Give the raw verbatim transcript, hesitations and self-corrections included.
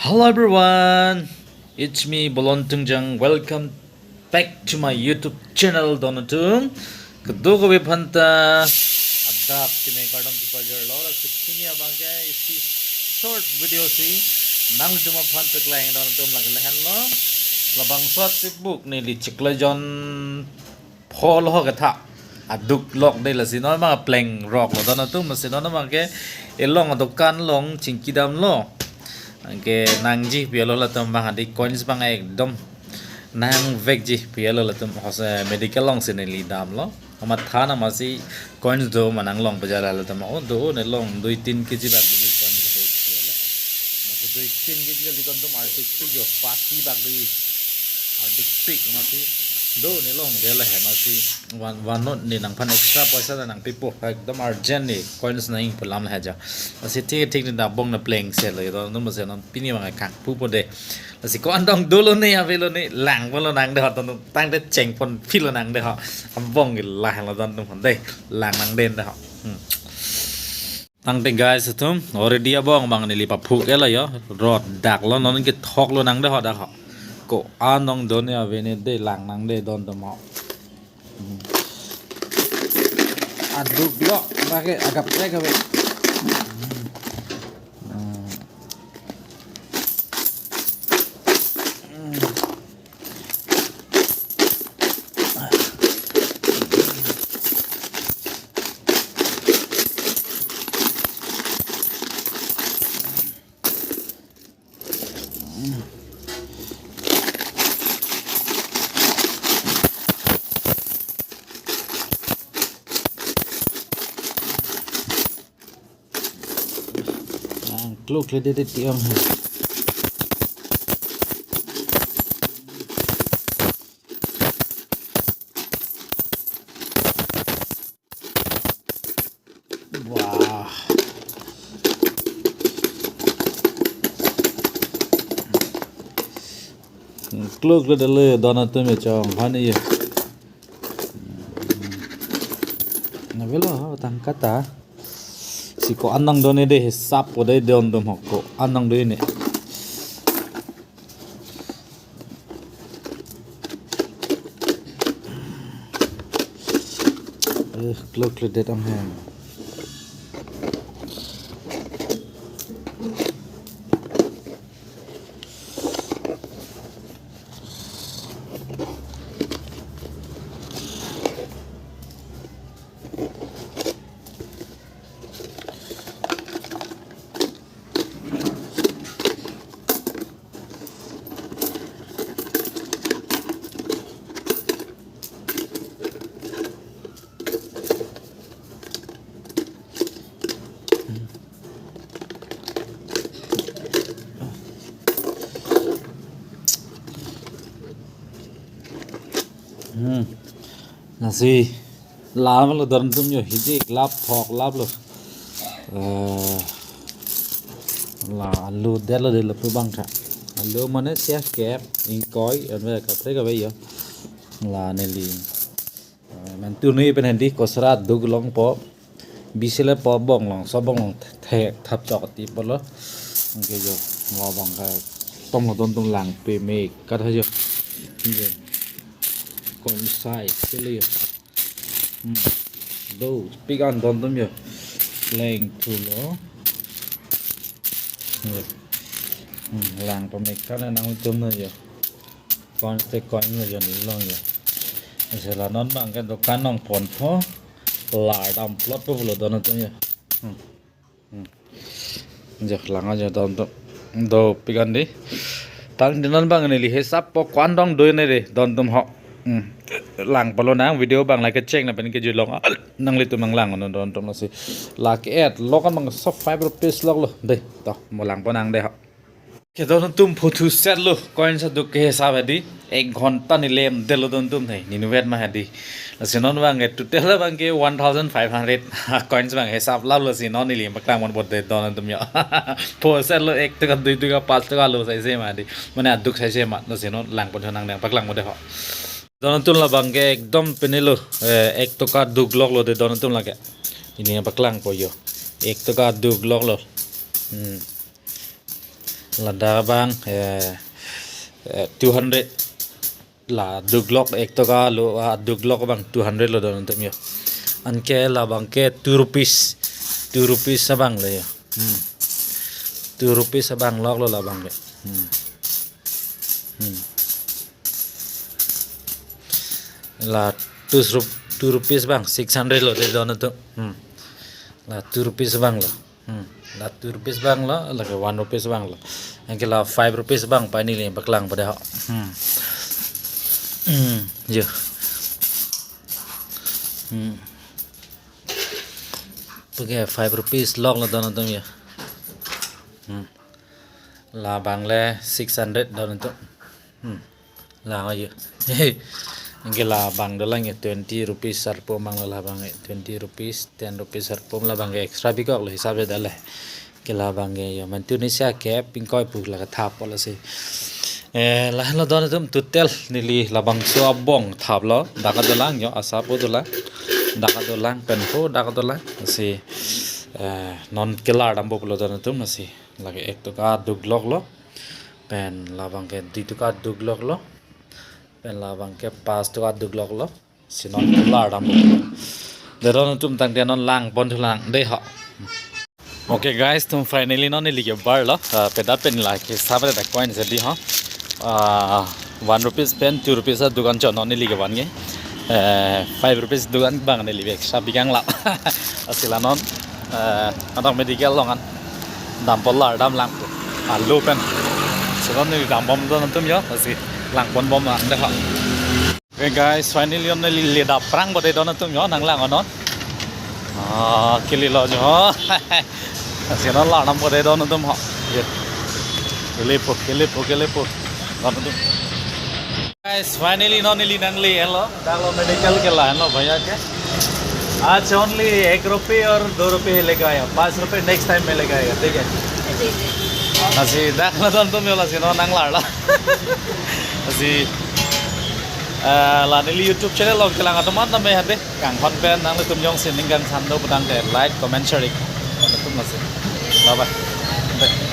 Hello everyone, it's me Bolon Tungjang. Welcome back to my YouTube channel, don atum. Kadokave aphanta adap keme kardom pajirlo. Lasi pini abangke isi short video si nanglitum aphan paklangji don atum, lake lahenlo. Labangso atibuk neli chiklejon pho lo ho ketha. Aduk lok de, lasi non abang pleng roklo don atum, lasi non abangke elong adokan along chingki damlo. Anke nangji pi alo latum abang, hadi coins abang ekdom nangvekji pi alo latum, hos-, eh, medical alongsi neli damlo. Amat than amatsi coins do ma nanglong pajala latum. O do ne long dui tin kg bak di coins do. Amatsi dui tin kg kali don atum ardik pik jo, pasi bak di. Ardik pik amatsi do ne longdelo he, amatsi van, van not ne nangphan extra poisa ta nangpipo. Ekdom urgent ne coins nanging pu alam le he ja. Amatsi thik thik ne da bong ne plengse lo don atum, amatsi non pini abang kangpupo de. Lasi ko-an dong dolo ne, avelo ne, langpo lonang de ho don atum, tangte chengpon phi lonang de ho. Abong ke lahelo don atum hon de, lang nang den de ho. Hmm. Tangte guys atum, already abong abang neli paphuk-etlo jo, rot daklo, non kethok lonang de ho dak ho. Ko-an dong do ne ave ne de, lang nang de don atum ho. Hmm. Aduk lo, lake agap lek ave. Hmm. Hmm. Ang klok le de de tiang ha. Wah. Klok le de le don atum e chong han ye. Na velo ha tangka ta. Si ko-an dong do ne de, hisap po de don atum ho, ko-an dong do ne. Eh, klok le det am hem. Hmm. Lasi lam lo don atum jo, hijik lap thok lap lo. Eh, la alu det lo de lapu abang kha. Alu mane sia kep, ingkoi, anve kaprek ave jo. La neli. Eh, mentu nui pen handi kosra duk longpo. Bisi le po bong long, so bong long the, thap chok ti po lo. Anke jo, ngo bang ka tom lo don atum, lang pame kat ha jo. Anke kon sai se le jo. Hmm. Do, pik an don atum jo. Leng thu lo. Jo. Hmm, lang pame kat na nang atum na jo. Coins te coins lo jo, neli long jo. Lasi la non abangke dokan along ponpo. Lar dam plotpo pulo don atum jo. Hmm. Hmm. Jo lang jo don atum. Dopik an di. Tangte non abang neli hisap po ko-an dong do ne de don atum ho. Hmm. Langpo lonang, video abang like chek na pen kejut long. Nanglitum nanglang non don atum, lasi. Lake et lok an abang so five rupees lok lo. De, to, mo langpo nang de ho. Ke don atum, photo set lo, coins aduk ke hisap hadi. Ek ghonta neli lem det lo don atum, hei, neli nuvet ma hadi. Lasi non abangke total abangke one thousand five hundred coins abang hisap lap lo, lasi non neli paklang ponpo de don atum jo. Pho set lo, ek toka, dui toka, panch toka lo saise ma hadi. Mane aduk saise ma, lasi non langpo nang de, paklang ponpo de ho. Don atum, labangke ekdom pine lo, eh, ek toka duk lok lo de don atum lake. Neli paklangpo jo. Ek toka duk lok lo. Hmm. Ladak abang, eh, eh, two hundred. La duklok ek toka lo, ah, duklok abang two hundred lo don atum yo. Anke labang ke two rupees, two rupees abang lo yo. Hmm. Two rupees abang lok lo labang ke. Hmm. Hmm. La two rup-, two rupees abang six hundred lo de don atum. Hmm. La two rupees abang lo. Hmm. La two rupees abang lo, lake one rupees abang lo. Anke la five rupees abang pai neli paklang pada ho. Hmm. Hmm. Yo. Hmm. Puke five rupees lok lo don atum yo. Hmm. Labang le six hundred don atum. Hmm. Lang ayo. Anke labang dolang yo twenty rupees arpum abang lo labang ke, twenty rupees, ten rupees arpum labang ke extra bikok lo hisab se dale. Anke labang ke yo mantu ni sia ke pingkoi pu la kathap lo si. Eh, lahenlo don atum total neli labangso abong thaplo, dak dolang yo, asa po dolang. Dak dolang, pen po dak dolang. Si, eh, non kelar dampo pulo don atum si. Lake ek toka duklok lo. Pen labang ke dui toka duklok lo. Pen labang ke pas toka duklok lo. Si non kelar dampo. De don atum tangte non lang pon thulang de ho. Okay guys, tum finally non neli ke bar lo. Ah, peda pen lake sabre da coin jadi ho. Ah, one rupees pen two rupees adukan chot non neli ke van ke. Eh, five rupees dukan abang neli extra bikang lap. Asila non, eh, adak medical along an dampo lar damlang. Alu pen. Si non neli dambom don atum yo, si lang ponbom lang de ho. Okay guys, finally on neli le dap prang bode don atum yo, nanglang onon. Ah, kili lo jo. Asi non lar dampo de don atum ho. Ye. Kili po, kili po, kili po. Don atum. Guys, finally non neli nangle lo. Dak lo medical ke lahenlo bhaiya ke. आज only एक रुपये और दो रुपये लेके आया, पाँच रुपये नेक्स्ट टाइम में लेके आएगा, ठीक है? Asi dak lo don atum yo, lasi non nanglar lo. Asi, eh, la neli YouTube channel along kelang atum an tame hade. Kanghon pen nanglitum jongsi ning kangsan do putangte like, comment, share ik. Nanglitum lasi. Bye bye.